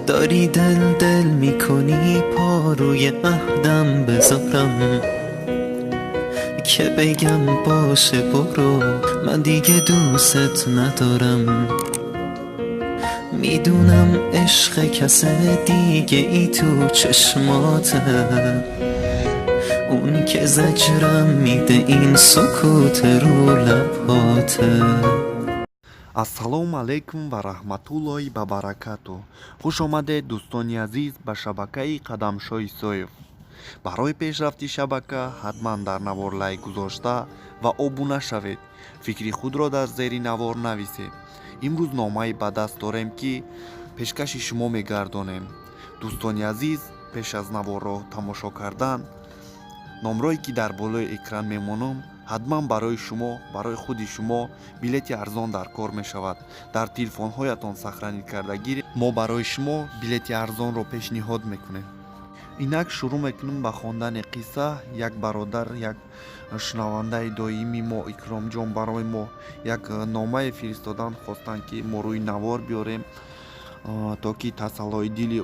داری دل دل میکنی پاروی عهدم بذارم که بگم باشه برو من دیگه دوست ندارم. میدونم عشق کس دیگه ای تو چشماته، اون که زجرم میده این سکوت رو لباته. Ассалому алайкум ва раҳматуллоҳи ва баракату. Хуш омадед, дӯстони азиз, ба шабакаи Қадамшоҳ Исоев. Барои пешрафти шабака ҳатман дар навор лайк гузошта ва обуна шавед. Фикри худро дар зери навор нависед. Имрӯз номае ба даст дорем, ки пешкаши шумо мегардонем. Дӯстони азиз, пеш аз наворро тамошо кардан номрое ки дар болои экран мемонам, ҳатман барои шумо, барои худи шумо билети арзон дар кор мешавад. Дар телефонҳоятон сохранить карда гиред, мо барои шумо билети арзонро пешниҳод мекунем. Инак шурӯъ мекунем ба хондани қисса. Як бародар, як шунавандаи доимии мо, Икромҷон, барои мо як номае фиристодан, хостанд, ки мо рӯи навор биёрем, то ки тасаллои дили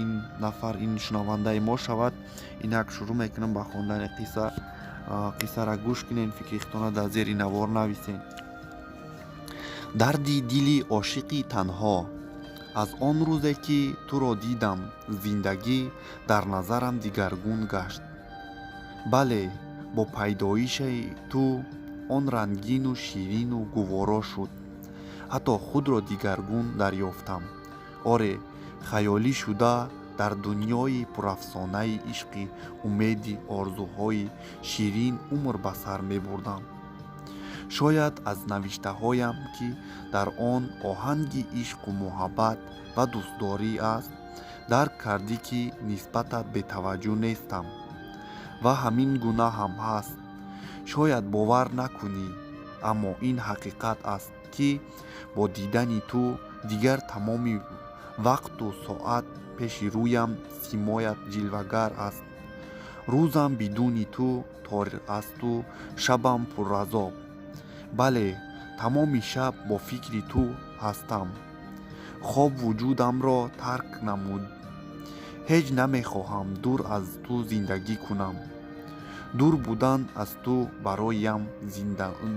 ин нафар, ин шунавандаи мо шавад. Инак шурӯъ мекунем ба хондани қисса. Қиссара гӯш кунед, фикри худтона дар зери навор нависед. Дарди дили ошиқи танҳо. Аз он рӯзе ки туро дидам, зиндагӣ дар назарам дигаргун гашт. Бале, бо пайдоиши ту он рангину ширину гуворо шуд. Ҳатто худро дигаргун дарёфтам. Оре, хаёлӣ шуда дар дунёи пурафсонаи ишқи умеди орзуҳои ширин умр ба сар мебурдам. Шояд аз навиштаҳоям, ки дар он оҳанги ишқу муҳаббат ва дӯстдорӣ аст, дарк кардӣ, ки нисбатат бетаваҷҷӯҳ нестам, ва ҳамин гуна ҳам ҳаст. Шояд бовар накунӣ, аммо ин ҳақиқат аст, ки бо дидани ту дигар тамоми вақту соат пеши рӯям симоят ҷилвагар аст. Рӯзам бидуни ту тор асту шабам пуразоб. Бале, тамоми шаб бо фикри ту ҳастам. Хоб вуҷудамро тарк намуд. Ҳеҷ намехоҳам дур аз ту зиндагӣ кунам. Дур будан аз ту бароям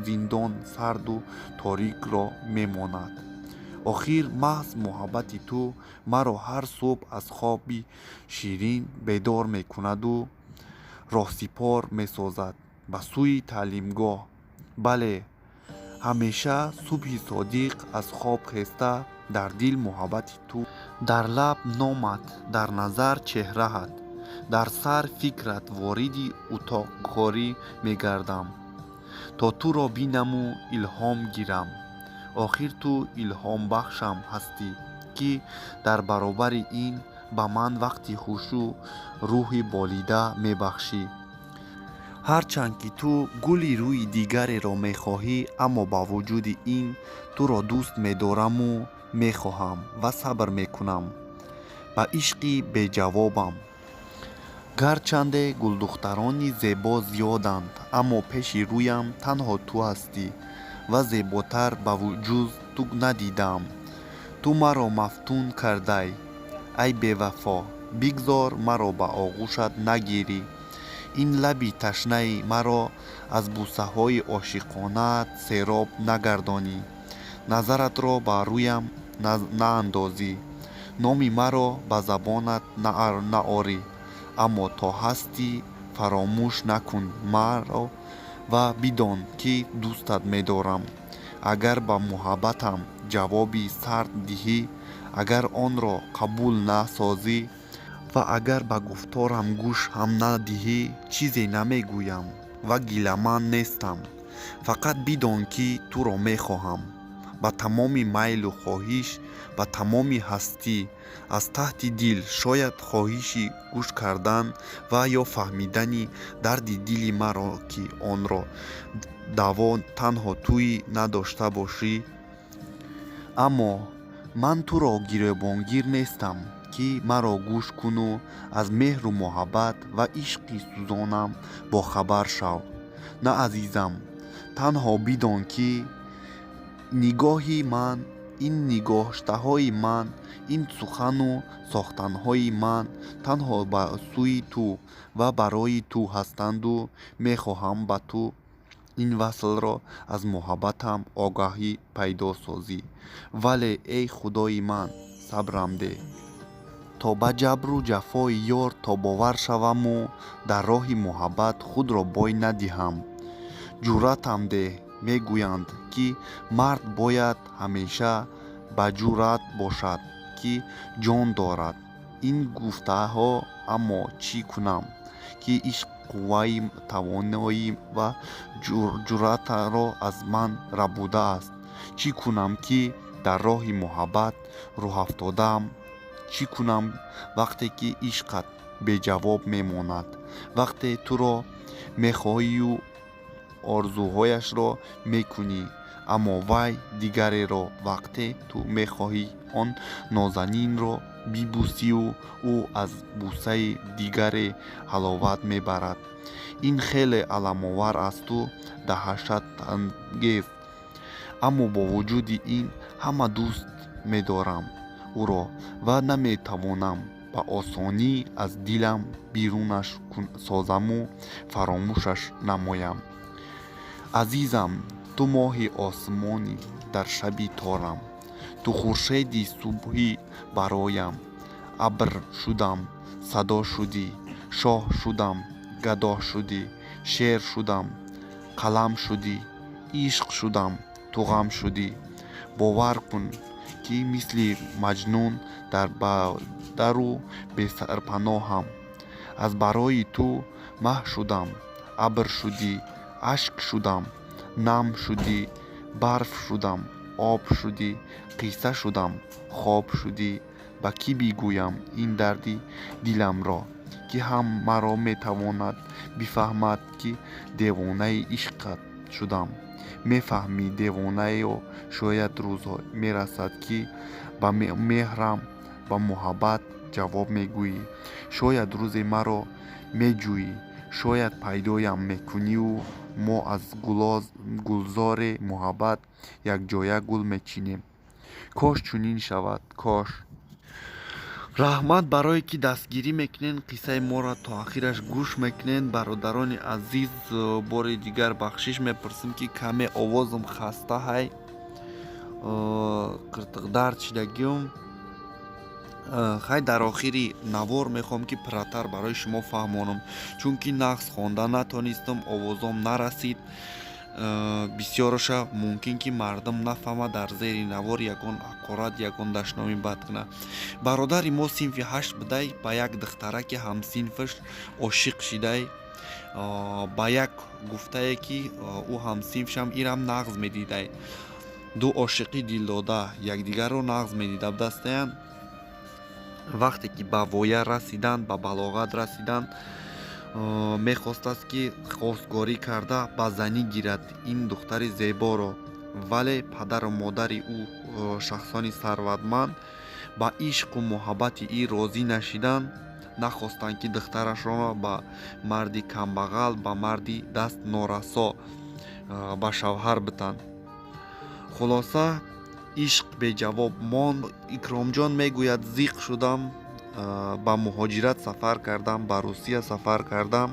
зиндон сарду торикро мемонад. Охир маҳз муҳаббати ту маро ҳар субҳ аз хоби ширин бедор мекунаду роҳсипор месозад ба сӯи таълимгоҳ. Бале, ҳамеша субҳи содиқ аз хоб хеста, дар дил муҳаббати ту, дар лаб номат, дар назар чеҳраат, дар сар фикрат вориди утоқкорӣ мегардам, то туро бинаму илҳом гирам. Охир ту илҳомбахшам ҳастӣ, ки дар баробари ин ба ман вақти хушу рӯҳи болида мебахшӣ. Ҳарчанд ки ту гули рӯи дигареро мехоҳӣ, аммо ба вуҷуди ин туро дӯст медораму мехоҳам ва сабр мекунам ба ишқи беҷавобам. Гарчанде гулдухтарони зебо зиёданд, аммо пеши рӯям танҳо ту ҳастӣ ва зеботар ба ҷуз ту надидаам. Ту маро мафтун кардай, ай бевафо. Бигзор маро ба оғӯшат нагирӣ, ин лаби ташнаи маро аз бӯсаҳои ошиқонаат сероб нагардонӣ, назаратро ба рӯям наандозӣ, номи маро ба забонат наорӣ, аммо то ҳастӣ фаромӯш накун маро ва бидон, ки дӯстат медорам. Агар ба муҳаббатам ҷавоби сард диҳӣ, агар онро қабул насозӣ ва агар ба гуфторам гӯш ҳам надиҳӣ, чизе намегӯям ва гиламанд нестам. Фақат бидон, ки туро мехоҳам ба тамоми майлу хоҳиш, ба тамоми ҳастӣ, аз таҳти дил. Шояд хоҳиши гӯш кардан ва ё фаҳмидани дарди дили маро, ки онро даво танҳо туӣ, надошта бошӣ, аммо ман туро гиребонгир нестам, ки маро гӯш куну аз меҳру муҳаббат ва ишқи сӯзонам бохабар шав. На, азизам, танҳо бидон, ки нигоҳи ман Ин нигоштаҳои ман, ин сухану сохтанҳои ман танҳо ба сӯи ту ва барои ту ҳастанду мехоҳам ба ту ин васлро аз муҳаббатам огаҳӣ пайдо созӣ. Вале, эй Худои ман, сабрам деҳ, то ба ҷабру ҷафои ёр тобовар шаваму дар роҳи муҳаббат худро бой надиҳам. Ҷуръатам деҳ. Мегӯянд, ки мард бояд ҳамеша баҷуръат бошад, ки ҷон дорад ин гуфтаҳо. Аммо чӣ кунам, ки ишқ қувваи тавоноӣ ва ҷуръатро аз ман рабудааст? Чӣ кунам, ки дар роҳи муҳаббат рӯҳафтодаам? Чӣ кунам, вақте ки ишқат беҷавоб мемонад, вақте туро мехоҳию орзуҳояшро мекунӣ, аммо вай дигареро, вақте ту мехоҳӣ он нозанинро бибӯсию ӯ аз бӯсаи дигаре ҳаловат мебарад? Ин хеле аламовар асту даҳшатангез. Аммо бо вуҷуди ин ҳама дӯст медорам ӯро ва наметавонам ба осонӣ аз дилам берунаш созаму фаромӯшаш намоям. Азизам, ту моҳи осмонӣ дар шаби торам, ту хуршеди субҳӣ бароям. Абр шудам, садо шудӣ, шоҳ шудам, гадо шудӣ, шер шудам, қалам шудӣ, ишқ шудам, ту ғам шудӣ. Бовар кун, ки мисли Маҷнун дар бадару бесарпаноҳам. Аз барои ту маҳ шудам, абр шудӣ, ашк шудам, нам шудӣ, барф шудам, об шудӣ, қисса шудам, хоб шудӣ. Ба кӣ бигӯям ин дарди диламро, ки ҳам маро метавонад бифаҳмад, ки девонаи ишқат шудам? Мефаҳмӣ, девонаё, шояд рӯзҳо мерасад, ки ба меҳрам, ба муҳаббат ҷавоб мегӯӣ. Шояд рӯзе маро меҷӯӣ, шояд пайдоям мекунию мо аз гулзори муҳаббат якҷоя гул мечинем. Кош чунин шавад, кош. Раҳмат барое ки дастгирӣ мекунен, қиссаи моро то ахираш гӯш мекунен. Бародарони азиз, бори дигар бахшиш мепурсем, ки каме овозам хаста ҳай, қиртиқдард шидагиюм. Хай, дар охири навор мехоҳам, ки пурратар барои шумо фаҳмонам, чунки нағз хонда натонистам, овозом нарасид. Бисёраша мумкин ки мардум нафаҳмад, дар зери навор ягон ҳақорат, ягон дашноми бад кунад. Бародари мо синфи ҳашт будай, ба як духтараки ҳамсинфаш ошиқ шидай, ба як гуфтае, ки ӯ ҳамсинфшам ирам нағз медидай. Ду ошиқи дилдода якдигарро нағз медида будастаянд. Вақте ки ба воя расиданд, ба балоғат расиданд, мехостааст, ки хостгорӣ карда ба занӣ гирад ин духтари зеборо. Вале падару модари ӯ, шахсони сарватманд, ба ишқу муҳаббати ӣ розӣ нашиданд. Нахостанд, ки духтарашонро ба марди камбағал, ба марди даст норасо ба шавҳар битанд. Хулоса, ишқ беҷавоб монд. Икромҷон мегӯяд: зиқ шудам, ба муҳоҷират сафар кардам, ба Русия сафар кардам.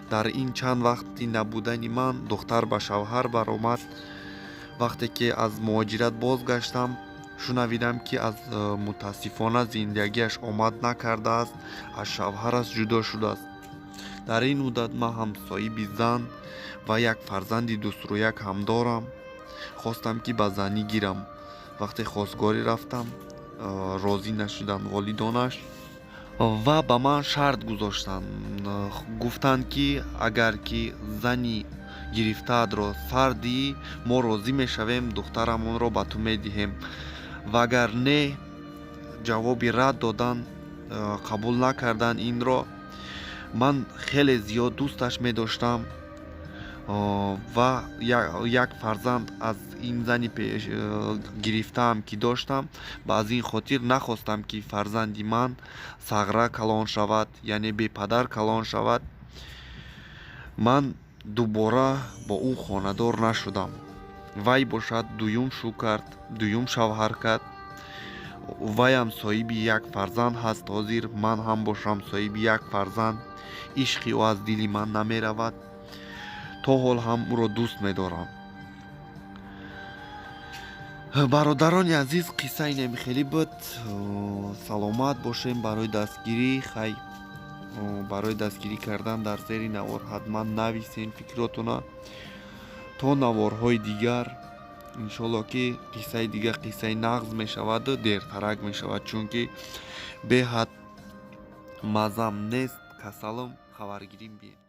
Дар ин чанд вақти набудани ман духтар ба шавҳар баромад. Вақте ки аз муҳоҷират бозгаштам, шунавидам, ки аз мутаассифона зиндагиаш омад накардааст, аз шавҳараш ҷудо шудааст. Дар ин муддат ман ҳам соҳиби зан ва як фарзанди дусрӯяк ҳам дорам. Хостам, ки ба занӣ гирам. Вақте хостгорӣ рафтам, розӣ нашуданд волидонаш ва ба ман шарт гузоштанд. Гуфтанд, ки агар ки зани гирифтаатро сар диҳӣ, мо розӣ мешавем, духтарамонро ба ту медиҳем, ва агар не, ҷавоби рад додан, қабул накардан инро. Ман хеле зиёд дӯсташ медоштам ва як фарзанд аз ин зани гирифтаам, ки доштам. Ба аз ин хотир нахостам, ки фарзанди ман сағра калон шавад, яъне бепадар калон шавад. Ман дубора бо ӯ хонадор нашудам. Вай бошад, дуюм шу кард, дуюм шавҳар кард. Ваям соҳиби як фарзанд ҳаст ҳозир. Ман ҳам бошам соҳиби як фарзанд. Ишқи ӯ аз дили ман намеравад, то ҳол ҳам ӯро дӯст медорам. Бародарони азиз, қисса инами хеле буд. Саломат бошем. Барои дастгирӣ, хай, барои дастгирӣ кардан дар зери навор ҳатман нависен фикротона. То наворҳои дигар, иншолло, ки қиссаи дигар, қиссаи нағз мешаваду дертарак мешавад, чунки беҳад мазам нест, касалам. Хабаргирим биен.